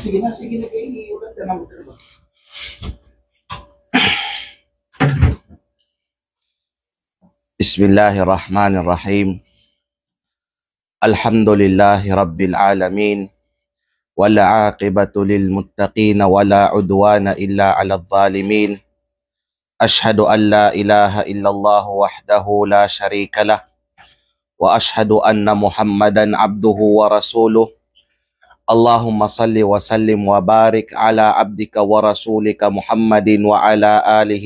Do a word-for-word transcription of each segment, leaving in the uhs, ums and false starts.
Sige na, sige na, kay ini, wala ka na magtrabaho. بسم الله الرحمن الرحيم. الحمد لله رب العالمين، والعاقبة للمتقين، ولا عدوان إلا على الظالمين. أشهد أن لا إله إلا الله وحده لا شريك له، وأشهد أن محمدا عبده ورسوله. اللهم صل وسلم وبارك على عبدك ورسولك محمد وعلى آله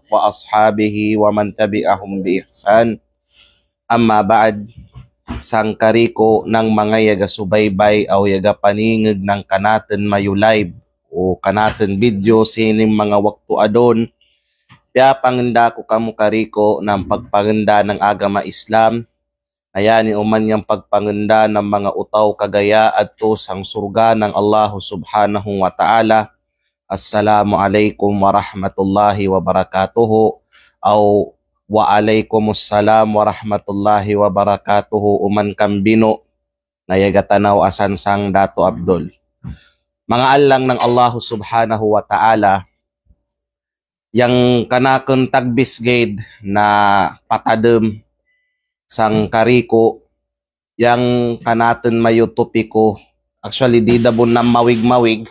وأصحابه ومن تبعهم بإحسان. Amma ba'd, sangkariku nang manga iyaga subaybay aw iyaga paningeg nang kanatun mayu live o kanatun video sinin manga waktu adon, piyapangenda ku kamu kariku nang pagpangenda nang agama Islam, na iyan i uman yang pagpangenda nang manga utaw kagaya adtu sang surga nang Allahu Subhanahu wa Ta'ala. Assalamu alaikum warahmatullahi wabarakatuh. Aw, wa alaikumussalam warahmatullahi wabarakatuh, uman kambinu, na iyaga tanaw asan sang Datu Abdul. Manga allang nang Allahu Subhanahu wa Ta'ala, yang kanakun tagbis gaid na patadem sangkariku, yang kanatun mayu topiku, actually, di da bu na mawig-mawig,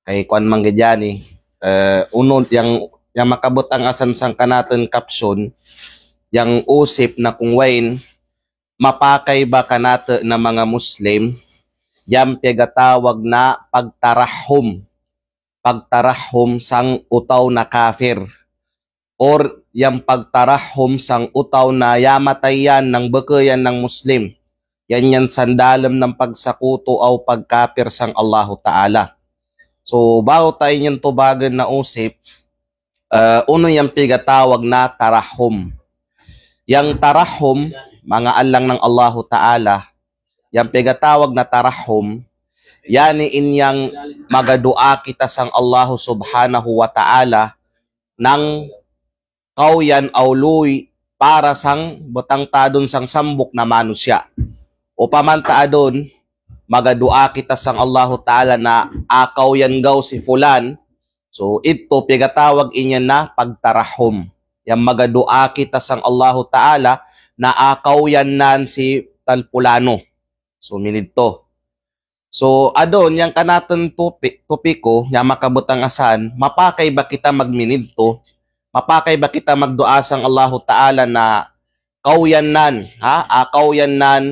kay kuan mangge jani, eh, unut yang, yang makabutang asan sang kanatun caption, yang usip na kung wain, mapakay ba kanatu na manga Muslim, yang piyagatawag na pagtarahum, pagtarahum sang utaw na kafir. Or yang pagtarahum sang utaw na iyamatay iyan nang beke iyan nang Muslim. Iyan iyan sandalem nang pagsakutu aw pagkapir sang Allahu Ta'ala. So, bahu ta iyan tubagen na usip, eh, unu yang piyagatawag na tarahum. Yang tarahum, manga allang nang Allahu Ta'ala, yang piyagatawag na tarahum, iyan i in yang magadua kita sang Allahu Subhanahu wa Ta'ala, nang kaw iyan aw lui para sang butang ta adun sang sambuk na manusiya'. Upama ta adun, magadua kita sang Allahu Ta'ala na akaw iyan gaw si fulan, so, itu piyagatawag iyan na pagtarahum. Yang magadua kita sang Allahu Ta'ala na akaw iyan nan si tal pulano. So, minidtu. So, adun yang kanatun topi-, topiku, yang makabutang asan, mapakay ba kita magminidtu, mapakay ba kita magdua sang Allahu Ta'ala na kaw iyan nan, ha? Akaw iyan nan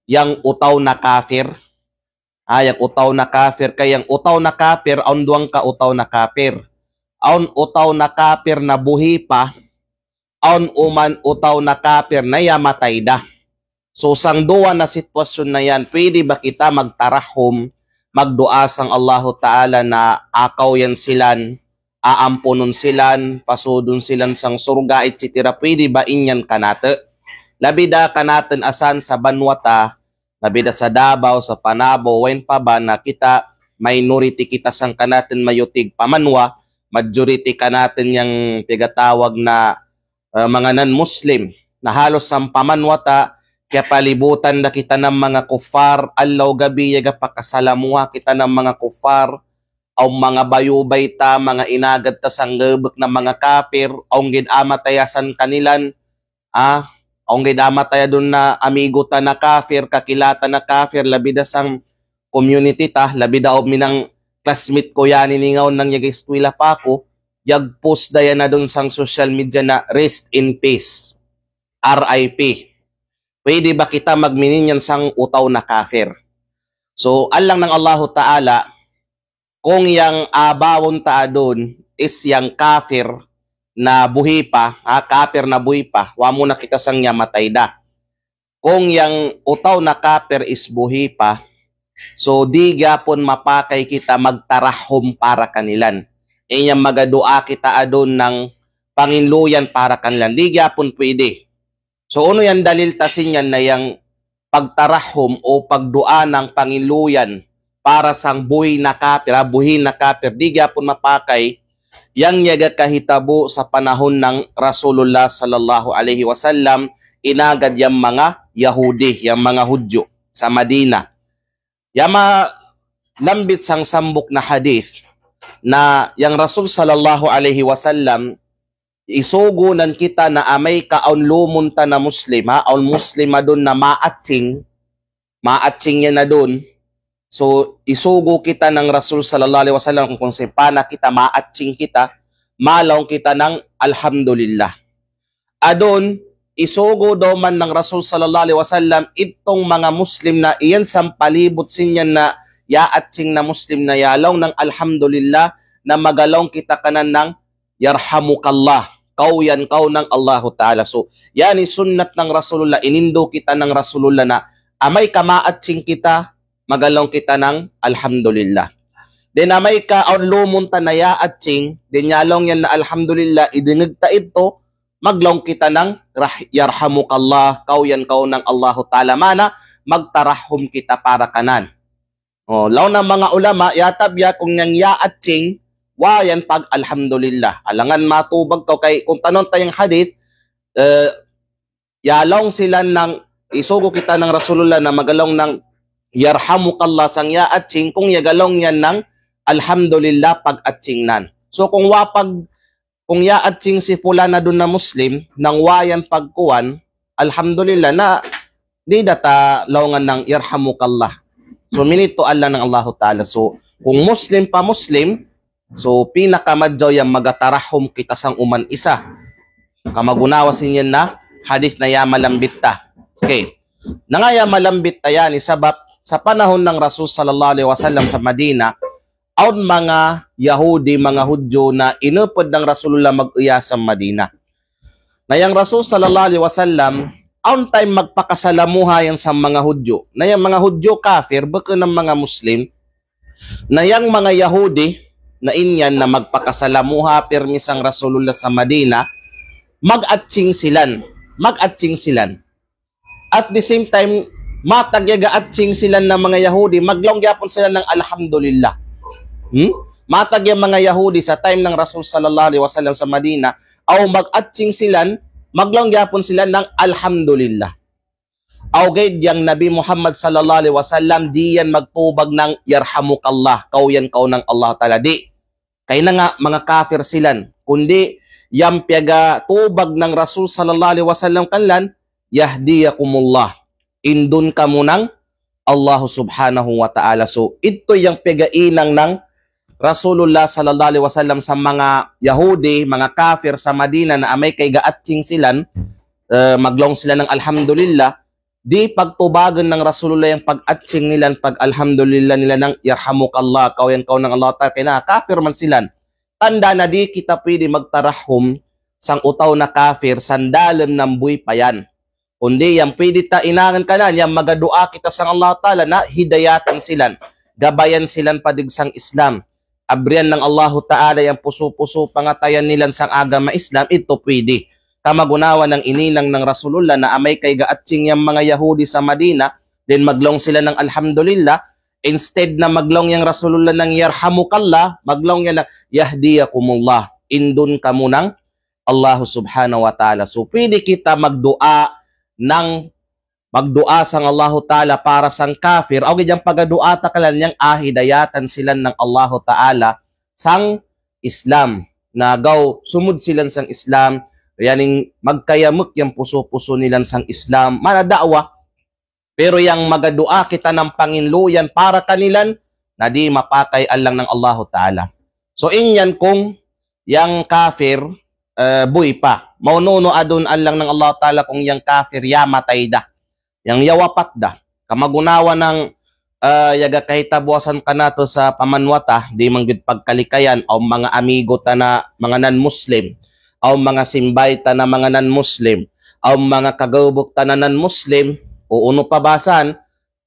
yang utaw na kafir. Ha, yang utaw na kafir, kay yang utaw na kafir, awn duwang ka utaw na kafir. Awn utaw na kafir na buhi pa, awn uman utaw na kafir na iyamatay da. So, sang duwa na sitwasyon na iyan, pwede ba kita magtarahum, magdua sang Allahu Ta'ala na akaw iyan silan, aampunun silan, pasudun silan sang surga, et cetera. Pwede ba iyan kanatu? Labi da kanatun asan sa banwa ta, labi da sa Davao, sa Panabo, wain pa ba na kita, minority kita sang kanatun mayu tigpamanwa, majority kanatun yang piyagatawag na, eh, manga non-Muslim. Na halos sang pamanwa ta, kiyapalibutan da kita nang manga kuffar, allaw gabi iyaga pakasalamuha kita nang manga kuffar, aw manga bayubay ta, manga inagad ta sang gebek na manga kafir, awn gaid amatay asan kanilan, ah, awn gaid amatay adun na amigo ta na kafir, kakilala ta na kafir, labi da sang community ta, labi da awn minang classmate ku iyan i ningaw nang iyaga eskwela pa ku, iyag-post da iyan adun sang social media na rest in peace, R I P. Pwede ba kita magminin iyan sang utaw na kafir? So, allang nang Allahu Ta'ala, kung yang abawun ta adun is yang kafir na buhi pa, ha, kafir na buhi pa, wa muna kita sang iyamatay da. Kung yang utaw na kafir is buhi pa, So, di gihapon mapakay kita magtarahum para kanilan. Inya magadua kita adun nang panginluyan para kanilan. Di gihapon pwede. So, unu yang dalil ta sinyan na yang pagtarahum o pagdua nang panginluyan para sang buhi na kapir, ah, buhi na kapir, di gihapon mapakay, yang yaga kahitabu sa panahon nang Rasulullah sallallahu alaihi wasallam, inagad yang manga Yahudi, yang manga Hudyu sa Madina. Yang malambit sang sambuk na hadith, na yang Rasul sallallahu alaihi wasallam, isugo nan kita na amay ka awn lumun ta na Muslim, ha, awn Muslim adun na maatsing, maatsing iyan adun. So, isugo kita nang Rasul sallallahu alaihi wasallam kung, kung sipana kita maatsing kita, malaung kita nang alhamdulillah. Adun, isugo daw man nang Rasul sallallahu alaihi wasallam, itong manga Muslim na iyan sampalibut sinyan na yaatsing na Muslim na yalaung nang alhamdulillah, na magalaung kita kanan nang yarhamukallah, kaw iyan kaw nang Allahu Ta'ala. So, yani sunnat nang Rasulullah, inindu kita nang Rasulullah na amay ka maatsing kita, magalaung kita nang alhamdulillah. Then amay ka awn lumun ta na yaatsing, then yalaung iyan na alhamdulillah, idingeg ta ito, maglaung kita nang rah-, yarhamukallah, kaw iyan kaw nang Allahu Ta'ala. Mana, magtarahum kita para kanan. O, laung nang manga ulama, yatabiya kung yang yaatsing, wa iyan pag-alhamdulillah. Alangan matubag kaw kay, kung tanong ta yang hadith, eh, yalaung sila nang, isugo kita nang Rasulullah na magalaung nang yarhamukallah sang yaatsing, kung yagalaung iyan nang alhamdulillah pag-atsingnan. So kung wa pag, kung yaatsing si fulan adun na Muslim, nang wa iyan pagkuan, alhamdulillah, na di data laungan nang yarhamukallah. So minito Allah nang Allahu Ta'ala. So kung Muslim pa Muslim, so pinakamadjaw yang magatarahum kita sang uman isa. Kamagunawa sinyan na hadith na ya malambit ta. Okay. Na nga ya malambit ta yani sabab sa panahon nang Rasul sallallahu alaihi wasallam sa Madina, awn manga Yahudi, manga Hudyu na inupud nang Rasulullah mag-uya sa Madina. Na yang Rasul sallallahu alaihi wasallam, awn time magpakasalamuha yang sang manga Hudyu. Na yang manga Hudyu kafir, bukun nang manga Muslim. Na yang manga Yahudi, na inyan na magpakasalamuha pirmi sang Rasulullah sa Madina, mag-atsing silan, mag-atsing silan. At the same time, matag ya ga-atsing silan na manga Yahudi, maglaung gihapon silan nang alhamdulillah. Hmm? Matag ya manga Yahudi sa time nang Rasul sallallahu alaihi wasallam sa Madina, aw mag-atsing silan, maglaung gihapon silan nang alhamdulillah. Aw gaid yang Nabi Muhammad sallallahu alaihi wasallam di iyan magtubag nang yarhamukallah, kaw iyan kaw nang Allah Ta'ala, di. Kay na nga manga kafir silan. Kundi yang piyagatubag nang Rasul sallallahu alaihi wasallam kanlan, yahdiyakumullah. Indun kamu nang Allah subhanahu wa ta'ala. So, ito yang piyagainang nang Rasulullah sallallahu alaihi wasallam sa manga Yahudi, manga kafir sa Madina na amay kay ga-atsing silan, eh, maglaung sila nang alhamdulillah, di pagtubagen nang Rasulullah yang pag-atsing nilan, pag-alhamdulillah nila nang yarhamukallah, kaw iyan kaw nang Allah Ta'ala, kay na kafir man silan. Tanda na di kita pwede magtarahum sang o taw na kafir, sandalem nang buhay pa iyan. Kundi yang pwede ta inangan kanan, yang magadua kita sang Allah Ta'ala na hidayatan silan, gabayan silan padig sang Islam. Abrian nang Allahu Ta'ala yang pusu-pusu pangatayan nilan sang agama Islam, ito pwede. Kamagunawa nang ininang nang Rasulullah na amay kay ga-atsing yang manga Yahudi sa Madina, then maglaung sila nang alhamdulillah, instead na maglaung yang Rasulullah nang yarhamukallah, maglaung iyan nang yahdiyakumullah, indun kamu nang Allah subhanahu wa ta'ala. So, pwede kita magdua nang magdua sang Allahu Ta'ala para sang kafir, aw gid yang pagadua ta kalan yang ahidayatan silan nang Allahu Ta'ala sang Islam. Na gaw sumud silan sang Islam, yaning magkayamuk yang pusu-pusu nilan sang Islam, mana da'wa. Pero yang magadua kita nang panginluyan para kanilan, na di mapakay allang nang Allahu Ta'ala. So, inyan kung yang kafir, eh, buhay pa. Maunu-unu adun allang nang Allahu Ta'ala kung yang kafir, yamatay da. Yang yawapat da. Kamagunawa nang, eh, yaga kahitabuasan kanatu sa pamanuwata, di man gid pagkalikayan, aw manga amigo ta na manga non-Muslim, aw manga simbay ta na manga non-Muslim, aw manga kagaubuk ta na non-Muslim, o unu pa basan,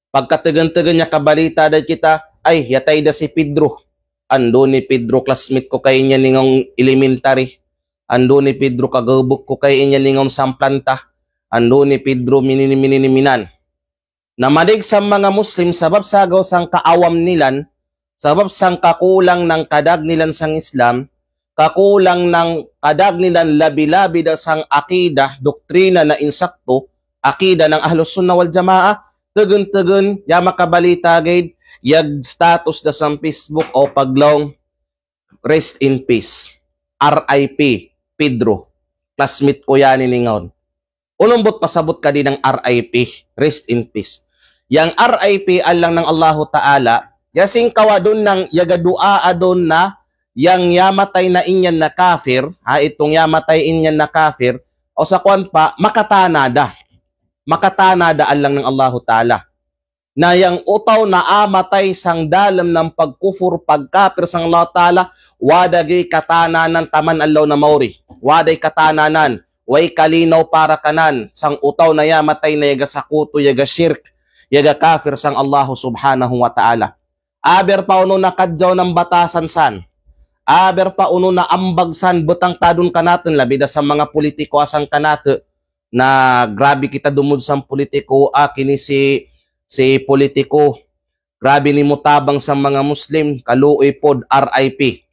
Pagkategen-tegen niya kabalita da kita, ay, yatay da si Pedro. Andu ni Pedro, classmate ko kay inya ningaun elementary. Andu ni Pedro, kagebek ko kay inya ningaun samplanta. Andu ni Pedro, minini, minini, minan. Na madig sang manga Muslim, sabab sagaw sang kaawam nilan, sabab sang kakulang nang kadag nilan sang Islam, kakulang nang kadag nilan labi-labi da sang akida, doktrina na insakto, akida nang Ahlus Sunnah wal Jamaah, tegen-tegen, ya makabalita gaid, yag status da sang Facebook o paglaung, "Rest in peace. R I P, Pedro. Classmate ko yan iningaun." Unum but pasabut kadi nang R I P, rest in peace. Yang R I P, allang nang Allahu Ta'ala, ya singkaw adun nang yaga du'a adun na, yang yamatay na inyan na kafir, ha, itung yamatay inyan na kafir, o sa kuwan pa, makatana da. Makatana da allang nang Allahu Ta'ala. Na yang utaw na amatay sang dalem nang pagkufur, pagkapir sang Allah Ta'ala, wada ga'i katananan taman allaw na mauri. Wada i katananan, way kalinaw para kanan, sang utaw na yamatay na yaga sakutu, yaga shirk, yaga kafir sang Allahu Subhanahu wa Ta'ala. Aber pa unu na kadjaw nang batasan san. Aber pa unu na ambag san, betang tadun kanatun, labi da sa manga politiko asang kanatu. Na grabe kita dumud sang politiko, ah, kini si, si politiko. Grabe ni mutabang sang manga Muslim, kaluoy pod, R I P.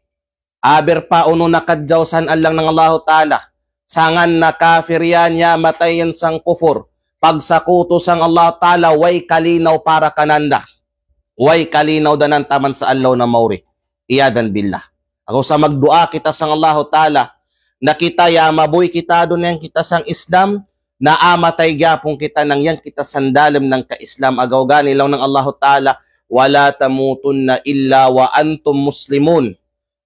Aber pa unu na kadjaw san allang nang Allahu Ta'ala. Sangan na kafir yan, yamatay yan sang kufur. Pagsakutu sang Allahu Ta'ala, way kalinaw para kanan da. Way kalinaw danan taman sa allaw na mauri. Iyadhan billah. Agaw sa magdu'a kita sang Allahu Ta'ala. Na kita ya mabuhi kita dun yang kita sang Islam, na amatay gihapon kita nang yang kita sang dalem nang ka-Islam, agaw gani laung nang Allahu Ta'ala, "Wa la tamutunna illa wa antum muslimun."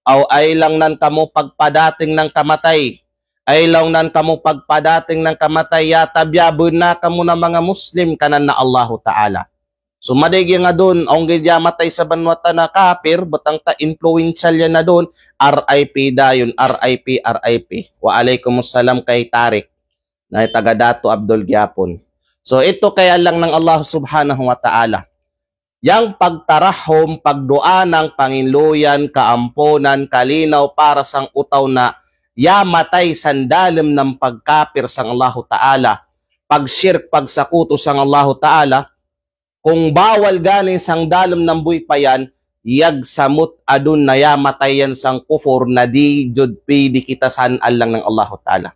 Aw, ay lang nan kamu pagpadating nang kamatay. Ay lang nan kamu pagpadating nang kamatay, ya tabiya' buna kamu na manga Muslim, kanan na Allahu Ta'ala. So, madig yang adun, ongge diya matay sa banwa ta na kapir, betang ta influential yan adun, R I P dayun, R I P, R I P. Wa alaikumussalam kay Tarik. Na taga Datu Abdul gihapon. So, itu kay alang nang Allah Subhanahu wa Ta'ala. Yang pagtarahum, pagdu'a nang panginluyan, kaampunan, kalinaw para sang utaw na ya matay sandalem nang pagkapir sang Allahu Ta'ala, pagshirk, pagsakutu sang Allahu Ta'ala, kung bawal gani sang dalem nang buhi' pa yan, yagsamut adun na ya matay yan sang kufur na di jud pidi kita san alang nang Allahu Ta'ala.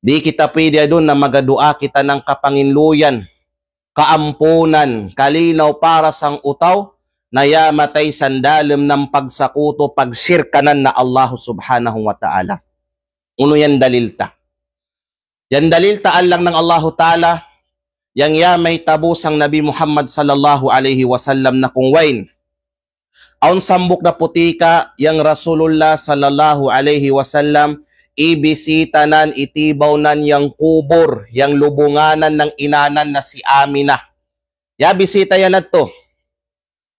Di kita pidi adun na magadu'a kita nang kapanginluyan, kaampunan, kalinaw para sang utaw na ya matay sandalem nang pagsakutu, pagshirk kanan na Allahu Subhanahu wa Ta'ala. Unu yan dalil ta? Yan dalil ta alang nang Allahu Ta'ala, yang ya mahitabu sang Nabi Muhammad sallallahu alaihi wasallam na kung wain. Awn sambuk da putika yang Rasulullah sallallahu alaihi wasallam, ibisita nan, itibaw nan yang kubur, yang lubunganan nang inanan na si Aminah. Ya bisita yan adtu.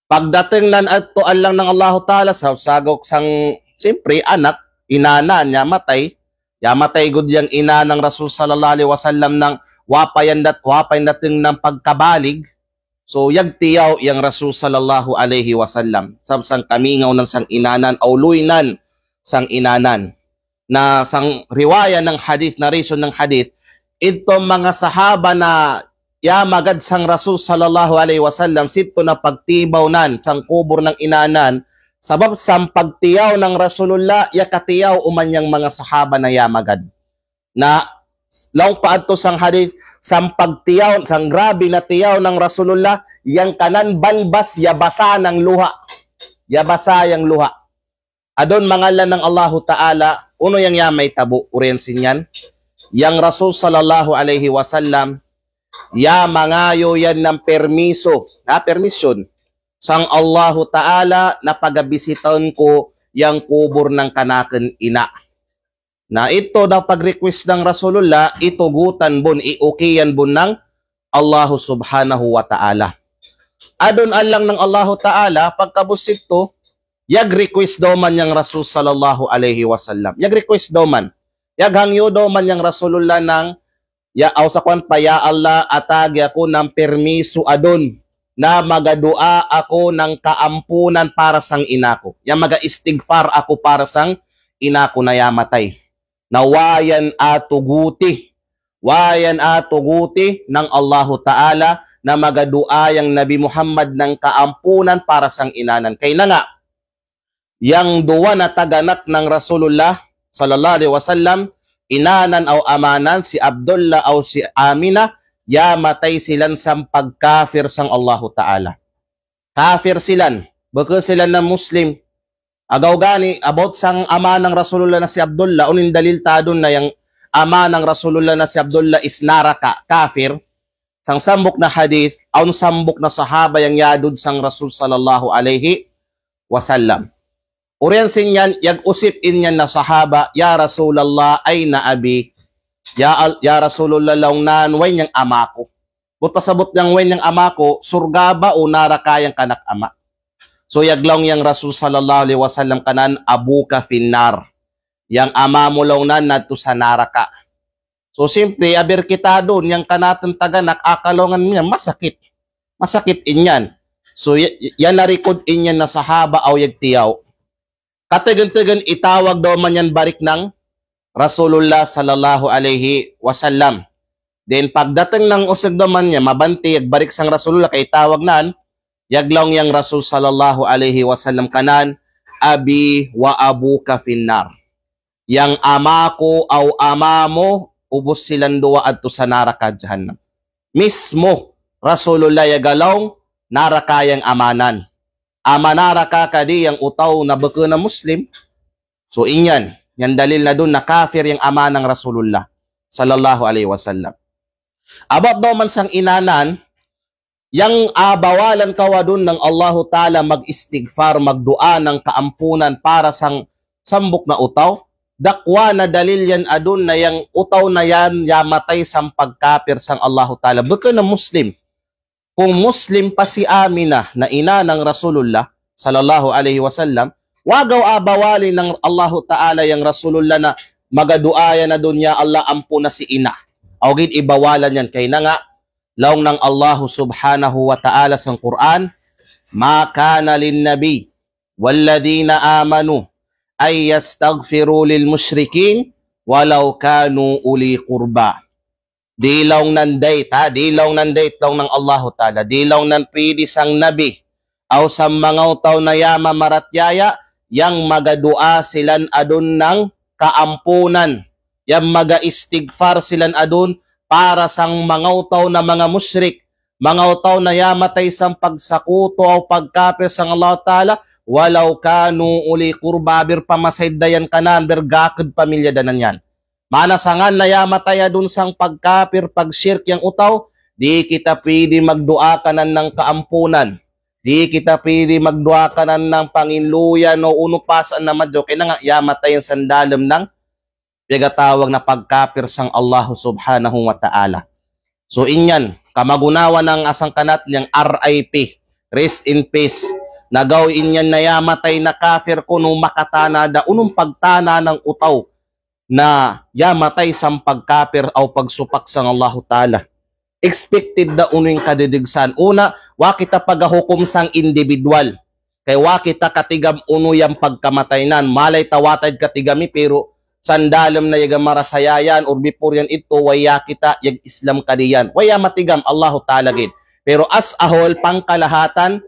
Pagdating nan adtu alang nang Allahu Ta'ala, sa-, sagok sang, simpri, anak, inanan, ya matay. Ya matay gud yang ina nang Rasul sallallahu alaihi wasallam nang wa pa yan dat-, wa pa yan dating nang pagkabalig. So, yagtiyaw yang Rasul sallallahu alaihi wasallam. Sab sang kamingaw nan sang inanan, aw luy nan sang inanan. Na sang riwaya nang hadith, narration nang hadith, itong manga sahaba na ya magad sang Rasul sallallahu alaihi wasallam, siptu na pagtibaw nan sang kubur nang inanan, sabab sang pagtiyaw nang Rasulullah, ya katiyaw uman yang manga sahaba na ya magad. Na, laung pa adtu sang hadith, sang pagtiyaw, sang grabe na tiyaw nang Rasulullah, yang kanan balbas, ya basa nang luha'. Ya basa yang luha'. Adun mangalan nang Allahu Ta'ala, unu yang ya mahitabu, urian sin yan. Yang Rasul sallallahu alaihi wasallam, ya mangayu yan nang permiso, na permission, sang Allahu Ta'ala na pagabisitaun ku yang kubur nang kanakun ina. Na itu daw pag-request nang Rasulullah, itugutan bun, i-okay yan bun nang Allahu Subhanahu wa Ta'ala. Adun alang nang Allahu Ta'ala, pagkabus itu, yag-request daw man yang Rasul sallallahu alaihi wasallam. Yag-request daw man. Yaghangyo daw man yang Rasulullah nang, ya, aw sa kuwan pa, "Ya Allah, atagi aku nang permiso adun. na magadua aku nang kaampunan para sang inaku. Yang maga-istighfar aku para sang inaku na yamatay. Na wayan atuguti. Wayan atuguti nang Allahu Ta'ala na magadua yang Nabi Muhammad nang kaampunan para sang inanan. Kaina nga, yang duwa na taganak nang Rasulullah sallallahu alaihi wasallam, inanan aw amanan, si Abdullah aw si Aminah, yamatay silan sampag kafir sang Allahu Ta'ala. Kafir silan, bukun silan na Muslim. Agaw gani, about sang ama nang Rasulullah na si Abdullah, unu in dalil ta dun na yang ama nang Rasulullah na si Abdullah is naraka, kafir. Sang sambuk na hadith, awn sambuk na sahaba yang yadud sang Rasul sallallahu alaihi wasallam. Urian sin iyan, yag-usip in iyan na sahaba, "Ya Rasulallah, aina abi?" Ya Al-, ya Rasulullah, laung nan, way in yang amaku. But pasabut yang way in yang amaku, surga' ba o naraka yang kanak ama'? So, yaglaung yang Rasul sallallahu alaihi wasallam kanan, "Abuka finnar." Yang amamu laung nan natu' sa naraka. So, simpli, aber kita dun, yang kanatun taganak, akalaungan niya, masakit. Masakit in iyan. So, ya, ya narikod in iyan na sahaba aw yagtiyaw. Kategen-tegen itawag daw man iyan balik nang Rasulullah sallallahu alaihi wasallam. Then pagdating nang usug daw man iyan, mabanti, yagbalik sang Rasulullah, kay itawag nan, yaglaung yang Rasul sallallahu alaihi wasallam kanan, "Abi wa abuka finnar." Yang amaku aw amamu, ubus silan duwa adtu sa naraka jahannam. Mismu Rasulullah yagalaung naraka yang amanan. Ama naraka kadi yang o taw na bukun na Muslim. So, in iyan, yang dalil na dun na kafir yang ama nang Rasulullah sallallahu alaihi wasallam. About daw man sang inanan, yang abawalan kaw adun nang Allahu Ta'ala mag-istighfar, magdua nang kaampunan para sang sambuk na o taw, dakwa na dalil iyan adun na yang o taw na iyan yamatay sampag kafir sang Allahu Ta'ala. Bukun na Muslim. Kung Muslim pa si Aminah na ina nang Rasulullah sallallahu alaihi wasallam, wagaw abawali nang Allahu Ta'ala yang Rasulullah na magadua iyan adun, "Ya Allah, ampuna si ina." Aw gid ibawalan iyan, kaina nga, laung nang Allahu subhanahu wa ta'ala sang Qur'an, "Ma kana lin nabi walladhina amanu ay yastaghfiru lil mushrikin walau kanu uli qurba." Di laung nan dait, ha, di laung nan dait, laung nang Allahu Ta'ala, di laung nan pidi sang nabi aw sang manga o taw na yamamaratiyaya, yang magadua silan adun nang kaampunan, yang maga-istighfar silan adun para sang manga o taw na manga mushrik, manga o taw na yamatay sampag sakutu aw pagkafir sang Allahu Ta'ala, walau kanu uli qurba, bir pamasaid da iyan kanan, bir gaked pamilya da nan iyan. Mana sangan na yamatay adun sang pagkafir, pagshirk yang o taw, di kita pidi magdua kanan nang kaampunan. Di kita pidi magdua kanan nang panginluyan o unu pasal na madyo, kaina nga yamatay iyan sang dalem nang piyagatawag na pagkafir sang Allahu subhanahu wa ta'ala. So, in iyan, kamagunawan nang asang kanat yang R I P, rest in peace. Na gawi in iyan na yamatay na kafir kunu makatana da unung pagtana nang o taw na yamatay sampag kafir aw pagsupak sang Allahu Ta'ala. Expected da unu in kadedegsan. Una, wa kita pagahukum sang individual. Kay wa kita katigam unu yang pagkamatay nan. Malay tawatay katigami, pero sang dalem na yaga marasaya iyan, or before iyan itu, waya kita yag-Islam kadi iyan. Waya matigam, Allahu Ta'ala gid. Pero as a whole, pangkalahatan,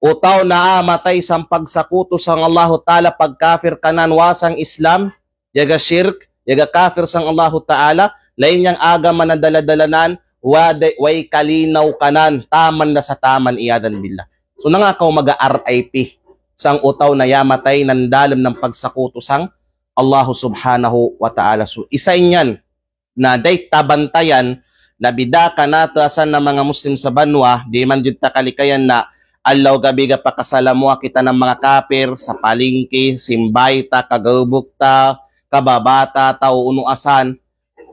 o taw na amatay sampag sakutu sang Allahu Ta'ala, pagkafir kanan wa sang Islam, yaga shirk, yaga kafir sang Allahu Ta'ala, lain yang agama na dala-dalanan, wa de, way kalinaw kanan, taman da sa taman, iyadan billah. So, nangakaw maga R I P sang o taw na yamatay nan dalem nang pagsakutu sang Allahu subhanahu wa ta'ala. So, isa in iyan, na dait tabantayan, na bida kanatu asan na manga Muslim sa banwa, di man jud ta kalikayan na, allaw gabi ga pakasalamuha kita nang manga kafir, sa palingki, simbay ta, kagaubuk ta, kababa ta, taw unu asan.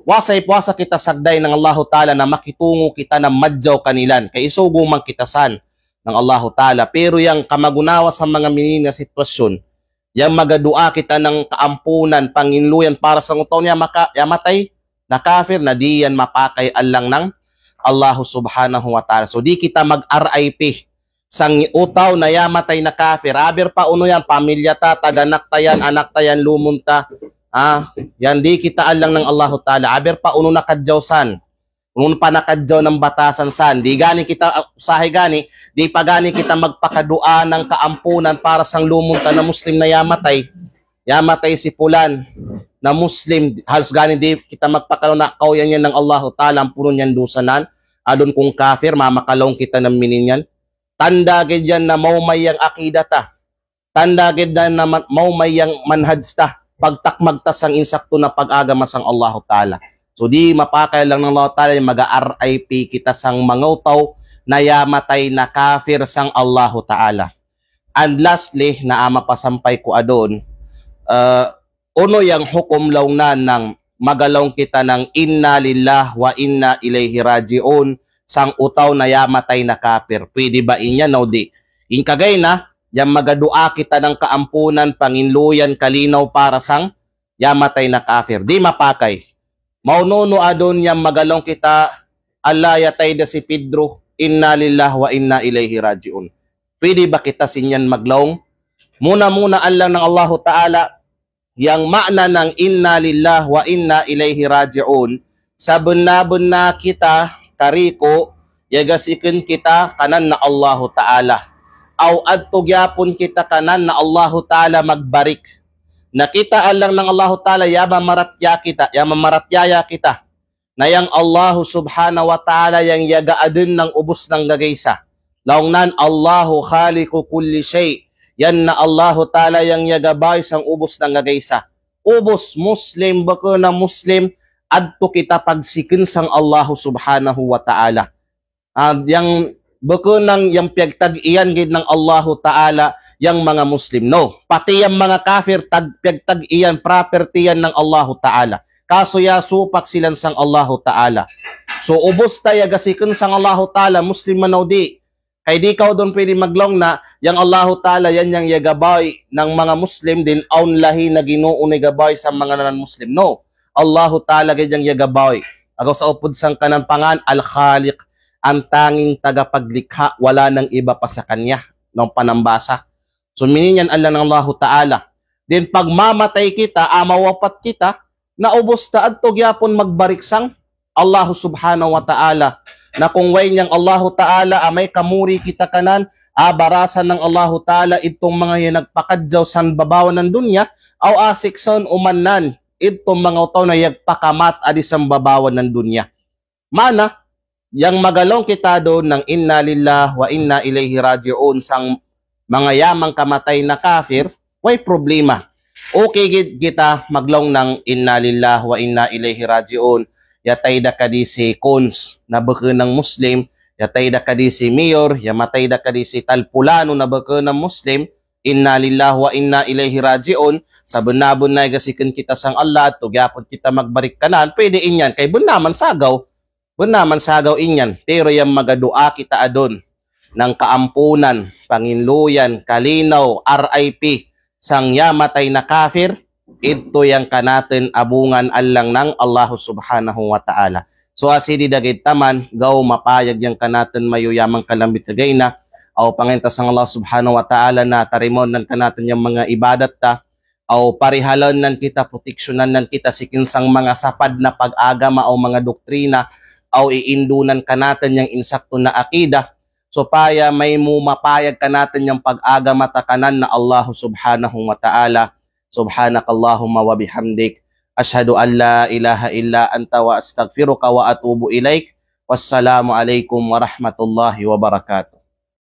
Wasay puasa kita sagday nang Allahu Ta'ala na makitungo kita na madyaw kanilan, kay isugo man kita san nang Allahu Ta'ala. Pero yang kamagunawa sa manga minina sitwasyon, yang magadua kita nang kaampunan, panginluyan para sang o taw na yamaka-, yamatay na kafir, na di iyan mapakay allang nang Allahu Subhanahu wa Ta'ala. So, di' kita mag-R I P sang utaw na yamatay na kafir. Aber pa unu yan, pamilya ta, tag-anak ta yan, anak ta yan, lumun ta. Ah, yan di' kita alang nang Allahu Ta'ala. Aber pa unu na kadjaw san. Unu pa na kadjaw nang batasan san. Di' gani kita, ah, usahe gani, di' pa gani kita magpakadua nang kaampunan para sang lumun ta na Muslim na yamatay. Yamatay si pulan na Muslim, halos gani di' kita magpakadua na kaw iyan yan nang Allahu Ta'ala, ampunun iyan dusa nan. Adun kung kafir, mamakalaung kita nang minin iyan. Tanda' gad iyan na maumay yang akida ta. Tanda' gad iyan na ma-, maumay yang manhaj ta. Pagtakmag ta sang insakto na pag-agama sang Allahu Ta'ala. So di' mapakay alang nang Allahu Ta'ala yang mag-R I P kita sang manga utaw na yamatay na kafir sang Allahu Ta'ala. And lastly, na amu pasampay ku adun, eh, unu yang hukum laung nan nang magalaung kita nang inna lillah wa inna ilaihi raji'un sang utaw na yamatay na kafir. Pwede ba iyan o di'? In kagay na, yang magadua kita nang kaampunan, panginluyan, kalinaw para sang yamatay na kafir. Di' mapakay. Maunu-unu adun yang magalaung kita, ala yatayda si Pedro, inna lillah wa inna ilaihi raji'un. Pwede ba kita sin iyan maglaung? Muna-muna alang nang Allahu Ta'ala, yang ma'na nang inna lillah wa inna ilaihi raji'un, sabenna-benna kita kariku, iyaga sikun kita kanan na Allahu Ta'ala. Aw adtu giyapun kita kanan na Allahu Ta'ala magbarik. Na kita alang nang Allahu Ta'ala, ya mamaratiyaya kita, ya mamaratiyaya kita na yang Allahu Subhanahu wa Ta'ala yang iyaga adun nang ubus nang gagaisa. Laung nan, Allahu khaliqu kulli syai'. Yan na Allahu Ta'ala yang iyaga bayu sang ubus nang gagaisa. Ubus Muslim, bukun na Muslim, adtu kita pagsikun sang Allahu Subhanahu wa Ta'ala. Ah, yang bukun nang yang piyagtag-iyan gid nang Allahu Ta'ala yang manga Muslim. No, pati yang manga kafir, tag-, piyagtag-iyan, property yan nang Allahu Ta'ala. Kaso ya supak silan sang Allahu Ta'ala. So, ubus ta iyaga sikun sang Allahu Ta'ala, Muslim man o di'. Kay di' kaw dun pwede maglaung na, yang Allahu Ta'ala yan yang iyaga bayu nang manga Muslim, din awn lahi na ginoo na iyaga bayu sang manga non-Muslim. No. Allahu Ta'ala gad yang iyaga bayu. Agaw sa upud sangkanan pangan, Al-Khaliq, ang tanging tagapaglikha, wala nang iba pa sa kanya, nang panambasa. So, minin iyan alang nang Allahu Ta'ala. Din pagmamatay kita, ah, mawapat kita, na ubus ta adtu giyapun magbarik sang Allahu Subhanahu wa Ta'ala. Na kung way niyan Allahu Ta'ala, ah, may kamuri kita kanan, ah, barasan nang Allahu Ta'ala, idtong manga iyan nagpakadjaw san babawan nang dunya, aw, ah, siksaun uman nan, idtong manga utaw na iyagpakamat adi san babawan nang dunya. Ma'na, yang magalaung kita dun nang inna lillah wa inna ilaihi raji'un sang manga yaman kamatay na kafir, way problema. Okay gid kita maglaung nang inna lillah wa inna ilaihi raji'un. Yatay da kadi si Cons na bukun nang Muslim, yatay da kadi si Mayor, yamatay da kadi si Talpulano na bukun nang Muslim, inna lillah wa inna ilaihi raji'un, sabenna-benna iyaga sikun kita sang Allah, adtu giyapun kita magbarik kanan, pwede in iyan, kay benna man sagaw, benna man sagaw in iyan, pero yang magadua kita adun nang kaampunan, panginluyan, kalinaw, R I P, sang yamatay na kafir, idtu yang kanatun abungan alang nang Allahu Subhanahu wa Ta'ala. So, asidi da gid taman, gaw mapayag yang kanatun mayu yaman kalambit kagayna, aw pangain ta sang Allah Subhanahu wa Ta'ala na tarimaun nan kanatun yang manga ibadat ta, aw parihalan nan kita, proteksyonan nan kita sikun sang manga sapad na pag-agama aw manga doktrina, aw iindu nan kanatun yang insakto na akida, supaya maymu mapayag kanatun yang pag-agama ta kanan na Allahu Subhanahu wa Ta'ala. Subhanakallahumma wa bihamdik. Ashhadu an la ilaha illa anta wa astaghfiruka wa atubu ilaik. Wassalamu alaikum warahmatullahi wabarakatuh.